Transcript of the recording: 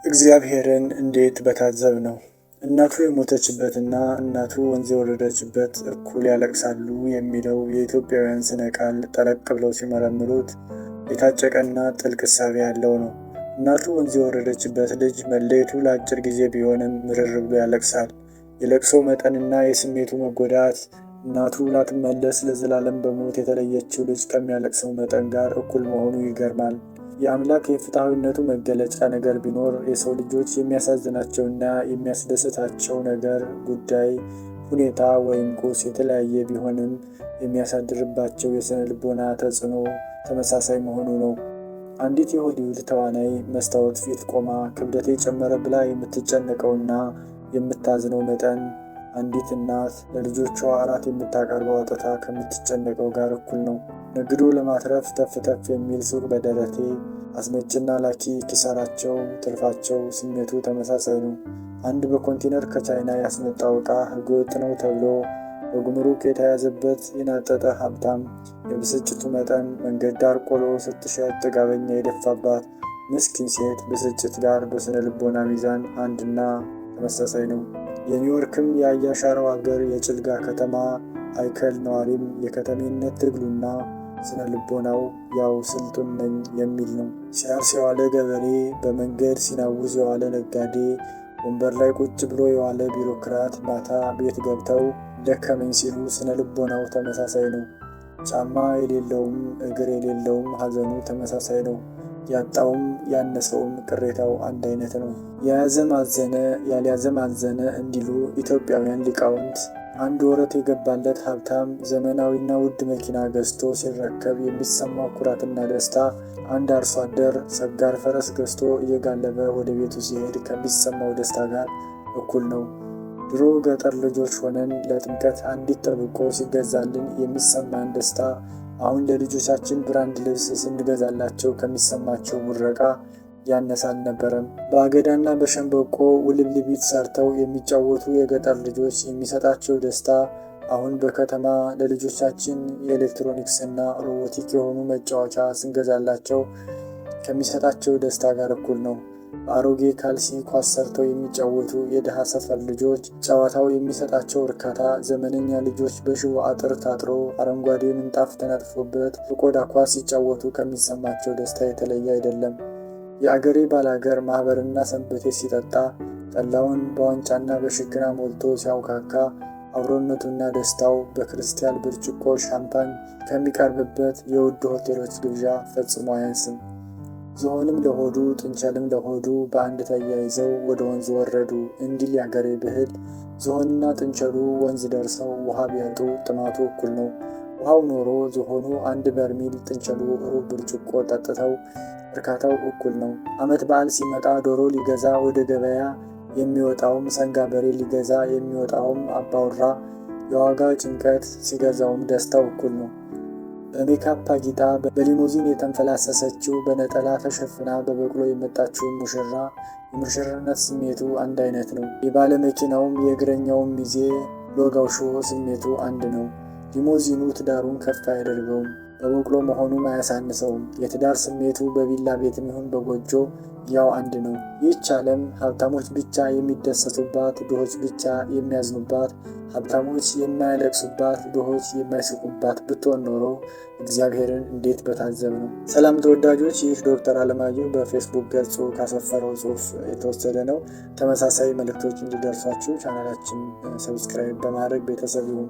እግዚአብሔርን እንዴት በታዘብነው! እናቱ የሞተችበትና እናቱ ወንዝ የወረደችበት እኩል ያለቅሳሉ የሚለው የኢትዮጵያውያን ስነ ቃል ጠለቅ ብለው ሲመረምሩት የታጨቀና ጥልቅ እሳቤ ያለው ነው። እናቱ ወንዝ የወረደችበት ልጅ መለየቱ ለአጭር ጊዜ ቢሆንም ምርር ብሎ ያለቅሳል። የለቅሶ መጠንና የስሜቱ መጎዳት እናቱ ላትመለስ ለዘላለም በሞት የተለየችው ልጅ ከሚያለቅሰው መጠን ጋር እኩል መሆኑ ይገርማል። የአምላክ የፍትሐዊነቱ መገለጫ ነገር ቢኖር የሰው ልጆች የሚያሳዝናቸውና የሚያስደስታቸው ነገር፣ ጉዳይ፣ ሁኔታ ወይም ቁስ የተለያየ ቢሆንም የሚያሳድርባቸው የስነ ልቦና ተጽዕኖ ተመሳሳይ መሆኑ ነው። አንዲት የሆሊውድ ተዋናይ መስታወት ፊት ቆማ ክብደቴ ጨመረ ብላ የምትጨነቀውና የምታዝነው መጠን አንዲት እናት ለልጆቿ እራት የምታቀርበው አጥታ ከምትጨነቀው ጋር እኩል ነው። ነግዶ ለማትረፍ ተፍ ተፍ የሚል ሱቅ በደረቴ አስመጭና ላኪ ኪሳራቸው፣ ትርፋቸው፣ ስሜቱ ተመሳሳይ ነው። አንድ በኮንቴነር ከቻይና ያስመጣው ዕቃ ህገወጥ ነው ተብሎ በጉምሩክ የተያዘበት የናጠጠ ሀብታም የብስጭቱ መጠን መንገድ ዳር ቆሎ ስትሸጥ ጥጋበኛ የደፋባት ምስኪን ሴት ብስጭት ጋር በስነ ልቦና ሚዛን አንድና ተመሳሳይ ነው። የኒውዮርክም የአያሻራው አገር የጭልጋ ከተማ አይከል ነዋሪም የከተሜነት ትግሉና ስነ ልቦናው ያው ስልጡን ነኝ የሚል ነው። ሲያርስ የዋለ ገበሬ፣ በመንገድ ሲናውዝ የዋለ ነጋዴ፣ ወንበር ላይ ቁጭ ብሎ የዋለ ቢሮክራት ማታ ቤት ገብተው ደከመኝ ሲሉ ስነ ልቦናው ተመሳሳይ ነው። ጫማ የሌለውም እግር የሌለውም ሐዘኑ ተመሳሳይ ነው። ያጣውም ያነሰውም ቅሬታው አንድ አይነት ነው። የያዘም አዘነ ያልያዘም አዘነ እንዲሉ ኢትዮጵያውያን ሊቃውንት፣ አንድ ወረት የገባለት ሀብታም ዘመናዊና ውድ መኪና ገዝቶ ሲረከብ የሚሰማው ኩራትና ደስታ አንድ አርሶ አደር ሰጋር ፈረስ ገዝቶ እየጋለበ ወደ ቤቱ ሲሄድ ከሚሰማው ደስታ ጋር እኩል ነው። ድሮ ገጠር ልጆች ሆነን ለጥምቀት አንዲት ጥብቆ ሲገዛልን የሚሰማን ደስታ አሁን ለልጆቻችን brand ልብስ ስንገዛላቸው ከሚሰማቸው ምረቃ ያነሰ አልነበረም። በአገዳና በሸንበቆ ውልብልቢት ሰርተው የሚጫወቱ የገጠር ልጆች የሚሰጣቸው ደስታ አሁን በከተማ ለልጆቻችን የኤሌክትሮኒክስና robotic የሆኑ መጫወቻ ስንገዛላቸው ከሚሰጣቸው ደስታ ጋር እኩል ነው። በአሮጌ ካልሲ ኳስ ሰርተው የሚጫወቱ የድሃ ሰፈር ልጆች ጨዋታው የሚሰጣቸው እርካታ ዘመነኛ ልጆች በሽቦ አጥር ታጥሮ አረንጓዴ ምንጣፍ ተነጥፎበት በቆዳ ኳስ ሲጫወቱ ከሚሰማቸው ደስታ የተለየ አይደለም። የአገሬ ባላገር ማኅበርና ሰንበቴ ሲጠጣ ጠላውን በዋንጫና በሽክና ሞልቶ ሲያውካካ አብሮነቱና ደስታው በክርስቲያን ብርጭቆ ሻምፓኝ ከሚቀርብበት የውድ ሆቴሎች ግብዣ ፈጽሞ አያንስም። ዝሆንም ለሆዱ ጥንቸልም ለሆዱ በአንድ ተያይዘው ወደ ወንዝ ወረዱ እንዲል ያገሬ ብሂል፣ ዝሆንና ጥንቸሉ ወንዝ ደርሰው ውሃ ቢያጡ ጥማቱ እኩል ነው። ውሃው ኖሮ ዝሆኑ አንድ በርሚል ጥንቸሉ ሩብ ብርጭቆ ጠጥተው እርካታው እኩል ነው። ዓመት በዓል ሲመጣ ዶሮ ሊገዛ ወደ ገበያ የሚወጣውም ሰንጋ በሬ ሊገዛ የሚወጣውም አባወራ የዋጋ ጭንቀት ሲገዛውም ደስታው እኩል ነው። በሜካፕ አጊጣ በሊሞዚን የተንፈላሰሰችው በነጠላ ተሸፍና በበቅሎ የመጣችው ሙሽራ የሙሽርነት ስሜቱ አንድ አይነት ነው። የባለመኪናውም የእግረኛውም ሚዜ ሎጋው ሾ ስሜቱ አንድ ነው። ሊሞዚኑ ትዳሩን ከፍ አያደርገውም፣ በበቅሎ መሆኑም አያሳንሰውም። የትዳር ስሜቱ በቪላ ቤትም ይሁን በጎጆ ያው አንድ ነው። ይህች ዓለም ሀብታሞች ብቻ የሚደሰቱባት፣ ድሆች ብቻ የሚያዝኑባት፣ ሀብታሞች የማያለቅሱባት፣ ድሆች የማይስቁባት ብትሆን ኖሮ እግዚአብሔርን እንዴት በታዘብነው። ሰላም ተወዳጆች፣ ይህ ዶክተር አለማየሁ በፌስቡክ ገጹ ካሰፈረው ጽሑፍ የተወሰደ ነው። ተመሳሳይ መልእክቶች እንዲደርሷችሁ ቻናላችን subscribe በማድረግ ቤተሰብ ይሁኑ።